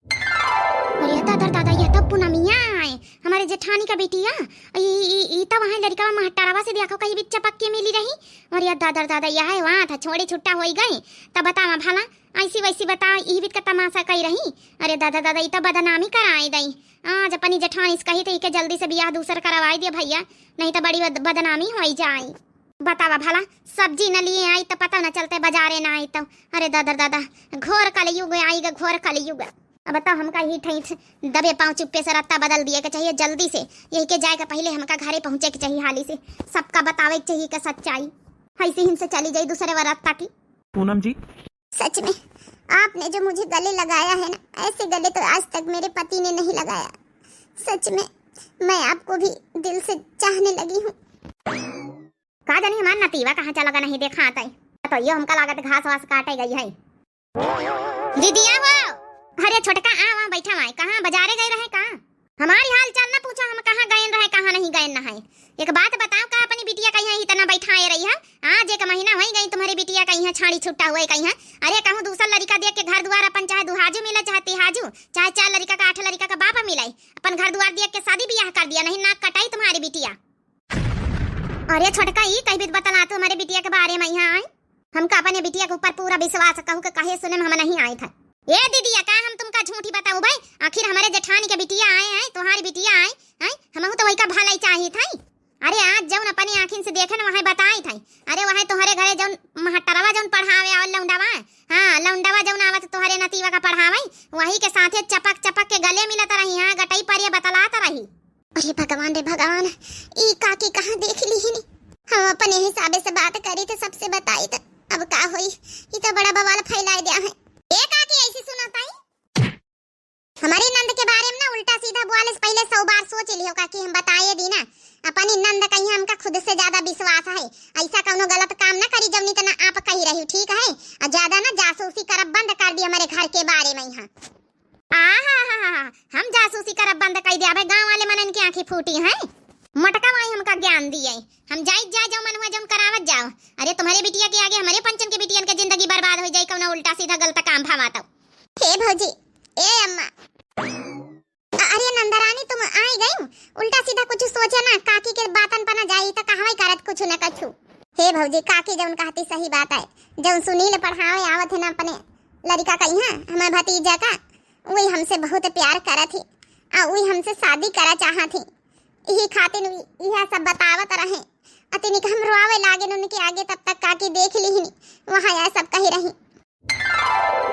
अरे दादा रे दादा, यह तो पूनमिया आए, हमारे जेठानी का बिटिया। ई, ई, ई तो वहाँ लड़का महटरवा से देखो कहीं भी चपक के मिली रही। अरे दादा रे दादा, यह है वहाँ था, छोड़ी छुट्टा होई गई। तब बतावा भला, ऐसी वैसी बता, ई भी का तमाशा कही रही। अरे दादा रे दादा, ई तो बदनामी कराई दई। आज अपनी जेठानी से कही थी कि जल्दी से बियाह दूसर करवाई दे भैया, नहीं तो बड़ी बद-, बदनामी होई जाई। बतावा भला, सब्जी न लिए आई तो पता न चलते, बाजारे न आई तो। अरे दादा रे दादा, घोर कलयुग आई ग, घोर कलयुग। अब तो हमका ही ठैठ दबे पाँव चुप्पे से रत्ता बदल दिए के चाहिए जल्दी से। यही के जाए के पहले हमका घरे पहुँचे के चाहिए हाली से, सबका बतावे के चाहिए के सच्चाई। ऐसे ही से चली जाई दूसरे व रत्ता की। पूनम जी। सच में, आपने जो मुझे गले लगाया है ना, ऐसे गले तो आज तक मेरे पति ने नहीं लगाया। सच में, मैं आपको भी दिल से चाहने लगी हूँ। का जानी हमार नतीवा कहाँ चला गया, नहीं देखा आता है। तो यो हमका लागत घास वास काटे गई है। दीदिया हो, अरे छोटका, आ वहाँ बैठा हुआ है, कहाँ बाजारे गए रहे का? हमारी हाल चाल न पूछा, हम कहाँ गए रहे, कहाँ नहीं गए न है। एक बात बताओ, का अपनी बिटिया कहीं इतना बैठाए रही है? आज एक महीना होई गई तुम्हारी बिटिया कहीं छाड़ी छुट्टा हुए कहीं। अरे कहूँ दूसर लड़का देख के घर दुआर अपन चाहे दुहाजू मिले, चाहे तिहाजू, चाहे चार लड़का का आठ लड़का का बाप मिले, अपन घर दुआर देख के शादी बियाह कर दिया, नहीं नाक कटाई तुम्हारी बिटिया। अरे छोटका, ई कही बीत बतला तू हमारे बिटिया के बारे में यहाँ आई। हमका अपने बिटिया के ऊपर पूरा विश्वास, कहू के कहे सुने में हम नहीं आई था। ए दीदिया, का हम तुमका झूठी बताऊ भाई? आखिर हमारे जेठानी के बिटिया आए हैं, तुम्हारी बिटिया आए हैं, हमहू तो वही का भलाई चाहिए था। अरे आज जौन अपनी आँखिन से देखे न, वही बताई था। अरे वही तुम्हारे घरे जौन महटरवा जौन पढ़ावे और लौंडवा, हाँ, लौंडवा जौन आवत तुम्हारे नतीवा का पढ़ावे, वही के साथे चपक चपक के गले मिलत रही, हाँ, गटई परिया बतलात रही। अरे भगवान रे भगवान, ई काकी कहाँ देख ली ही नी? हम अपने हिसाबे से बात करी थे, सबसे बताई थे। अब का होई, ई तो बड़ा बवाल फैलाए दिया है। ए काकी, ऐसी सुना ताई, हमारी नंद के बारे में ना उल्टा सीधा बोले से पहले सौ बार सोच लियो काकी, हम बताए दी ना। अपनी नंद कहीं हमका खुद से ज्यादा विश्वास है, ऐसा कौनो गलत काम ना करी जौनी तना आप कही रही, ठीक है? और ज्यादा ना जासूसी करब बंद कर दी हमारे घर के बारे में यहाँ। आहा, हम जासूसी करब बंद कर दिया भाई, गाँव वाले मनन की आंखें फूटी हैं। मटका माई हमका ज्ञान दिए, हम जाइत जाए जो मन हुआ जौन करावत जाओ। अरे तुम्हारे बिटिया के आगे हमारे पंचन के बिटियन के जिंदगी बर्बाद हो जाए, कौनो उल्टा सीधा गलत काम भावा तो। हे भौजी, ए अम्मा, अ-, अरे नंदरानी, तुम आई गई? उल्टा सीधा कुछ सोचे ना, काकी के बातन पर ना जाई त कहवाई करत कुछ न कछु। हे भौजी, काकी जौन कहती सही बात है, जौन सुनील पढ़ावे आवत है ना अपने लड़का का यहाँ, हमारे भतीजा का, वही हमसे बहुत प्यार करत ही, आ वही हमसे शादी करा चाहत ही। यही खातिर वी यह सब बतावत रहे। अतिनिक हम रोवे लागे उनके आगे, तब तक काकी देख ली ही, वहाँ यह सब कही रही।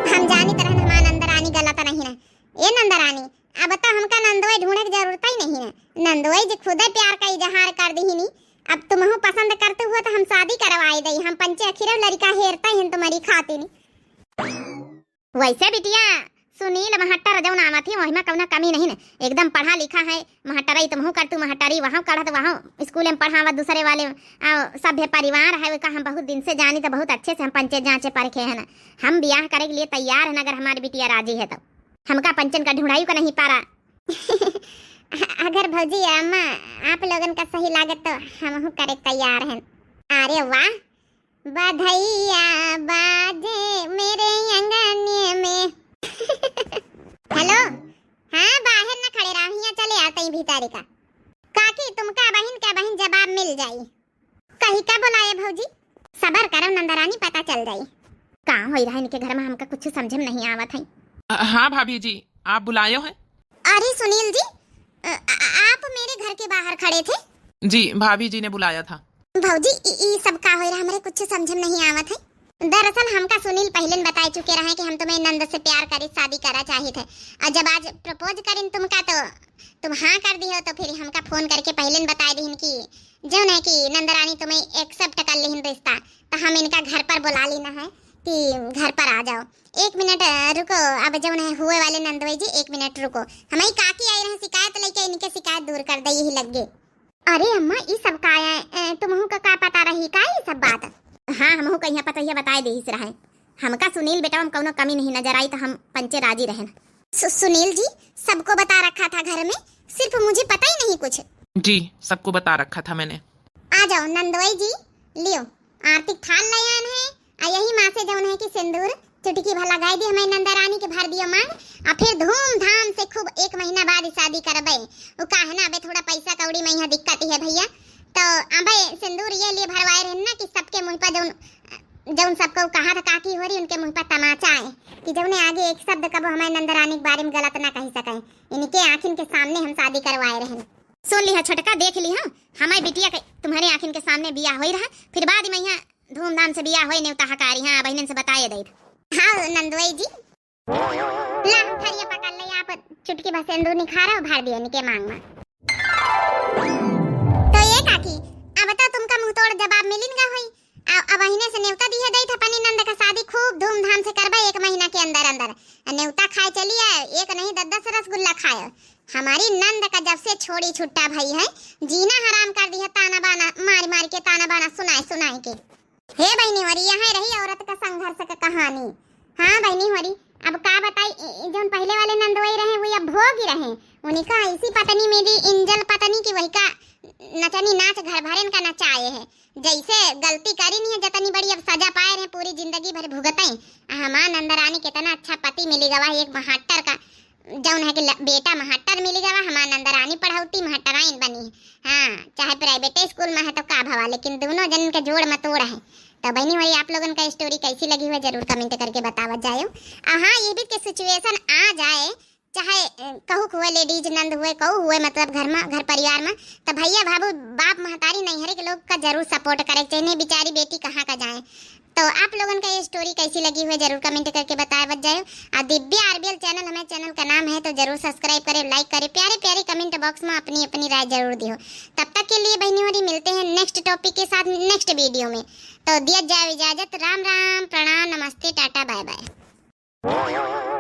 हम जानित रहन हमार नंदरानी गलत नहीं है। ए नंदरानी, अब तो हमका नंदोई ढूंढे की जरूरत ही नहीं है। नंदोई जी खुदे प्यार का इजहार कर दी ही नी। अब तुमहू पसंद करते हुए तो हम शादी करवाए दई। हम पंचे अखिरे लड़का हेरते हैं तुम्हारी खातिर। वैसे बिटिया, सुनील महट्टर जौन आवत ही, वही में कौनो कमी नहीं है। एकदम पढ़ा लिखा है, महट्टरई तुमहू कर, तू महट्टरी वहाँ करत, वहाँ स्कूल में पढ़ावत दूसरे वाले, आ, सभ्य परिवार है, ओका हम बहुत दिन से जानी, तो बहुत अच्छे से हम पंचे जांचे परखे है ना। हम ब्याह करे के लिए तैयार है ना, अगर हमारी बिटिया राजी है तो। हमका पंचन का ढूंढाई का नहीं पारा। अगर भौजी अम्मा आप लोगन का सही लागत तो हमहू करे तैयार हैं। अरे वाह, बधैया बाजे मेरे अंगने में। हेलो, हाँ, बाहर न खड़े रहो, हियाँ चले आओ तई भीतरी का। काकी, तुमका बहिन का बहिन जवाब मिल जाई। कही का बोलाए भौजी? सबर करो नंदरानी, पता चल जाई। का होई रहा इनके घर में, हमका कुछ समझ में नहीं आवत है। अ, हाँ भाभी जी, आप बुलायो है? अरे सुनील जी, अ, अ, आप मेरे घर के बाहर खड़े थे? जी, भाभी जी ने बुलाया था। भौजी, ई, ई सब का होई रहा, हमरे कुछ समझ में नहीं आवत है। दरअसल हमका सुनील पहले न बताए चुके रहे कि हम तुम्हें नंद से प्यार करे, शादी करा चाहित है। और जब आज propose करिन तुमका तो तुम हाँ कर दिहो, तो फिर हमका फोन करके पहले न बताए दिहिन कि जौन है कि नंदरानी तुम्हें accept कर लिहिन रिश्ता, तो हम इनका घर पर बुला लेना है कि घर पर आ जाओ। एक मिनट, अ, रुको, अब जौन है हुए वाले नंदोई जी, एक मिनट रुको, हमारी काकी आई रहे शिकायत लेके, इनके शिकायत दूर कर दे यही लग गए। अरे अम्मा, ई सब का है? ए, तुमहू का, का पता रही का ई सब बात? हाँ, हमहू का यहाँ पतोहिया बताए देहिस रहे। हमका सुनील बेटवा में कौनो कमी नहीं नजर आई, तो हम पंचे राजी रहन। सु-, सुनील जी, सबको बता रखा था घर में, सिर्फ मुझे पता ही नहीं कुछ। जी, सबको बता रखा था मैंने। आ जाओ नंदोई जी, लियो, आरती थाल ले आन है, आ यही माँ से जौन है कि सिंदूर चुटकी भर लगाई दी, हमारी नंदरानी के भर दियो मांग, आ फिर धूमधाम से खूब एक महीना बाद शादी करबे। वो काहे ना, अबे थोड़ा पैसा कौड़ी में यहाँ दिक्कत ही है भैया, तो अबे सिंदूर ये लिए भरवाए रहन ना कि सबके मुँह पर जौन, जौन सबको कहा था काकी हो रही, उनके मुँह पर तमाचा है कि जौने आगे एक शब्द कबो हमारी नंदरानी के बारे में गलत ना कही सके। इनके आँखिन के सामने हम शादी करवाए रहन। सुन लिहा छोटका, देख लिहा, हमारी बिटिया के तुम्हारे आँखिन के सामने बियाह होई रहा, फिर बाद में यहाँ धूमधाम से बियाह होई, नेवता हकारी, हाँ, बहिनन से बताए दे। हाँ नंदोई जी, ला थरिया पकड़ ले, आप चुटकी भर सिंदूर निखारा और भर दिया इनके मांग में। तो ये काकी, अब तो तुमका मुंह तोड़ जवाब मिलिन गा होई। आ, अब अहिने से नेवता दिहे दई था अपनी नंद का शादी खूब धूमधाम से करबा एक महीना के अंदर अंदर। आ नेवता खाए चली आए, एक नहीं दस दस रसगुल्ला खाए। हमारी नंद का जब से छोड़ी छुट्टा भई है, जीना हराम कर दिया, ताना बाना मार मार के, ताना बाना सुनाए सुनाए के। हे बहिनी होरी, यहाँ रही औरत का संघर्ष का कहानी। हाँ बहिनी होरी, अब का बताई, इ-, इ-, जौन पहले वाले नंदोई रहे, वो अब भोगी रहे। उनका ऐसी पत्नी मिली, इंजल पत्नी की, वही का नचनी नाच घर भरेन का नचाए है। जैसे गलती करी नहीं है जतनी बड़ी, अब सजा पाए रहे, पूरी जिंदगी भर भुगते। आ हमार नंदरानी कितना अच्छा पति मिली गवा, एक महाट्टर का जौन है कि ल-, बेटा महट्टर मिली गवा, हमार नंदरानी पढ़ौती महट्टराइन बनी। हाँ, चाहे private school में है तो का भवा, लेकिन दोनों जन के जोड़ में तोड़ है। तो बहिनी होरी, आप लोगन का story कैसी लगी हुआ जरूर comment करके बतावत जायो। आ हाँ, ये भी के situation आ जाए, चाहे अ, कहू के हुए ladies नंद हुए, कहू हुए मतलब घर में, घर परिवार में, तो भैया भाभू बाप महतारी नैहरे के लोग का जरूर support करे के चाहिए। नहीं बेचारी बेटी कहाँ का जाए, तो आप लोगन का ये स्टोरी कैसी लगी हुई जरूर कमेंट करके बताए बत जाए। और दिव्या आरबीएल चैनल हमारे चैनल का नाम है, तो जरूर सब्सक्राइब करे, लाइक करे, प्यारे प्यारे कमेंट बॉक्स में अपनी अपनी राय जरूर दियो। तब तक के लिए बहनी होरी मिलते हैं नेक्स्ट टॉपिक के साथ नेक्स्ट वीडियो में। तो दिया जाए इजाजत, राम राम, प्रणाम, नमस्ते, टाटा, बाय बाय।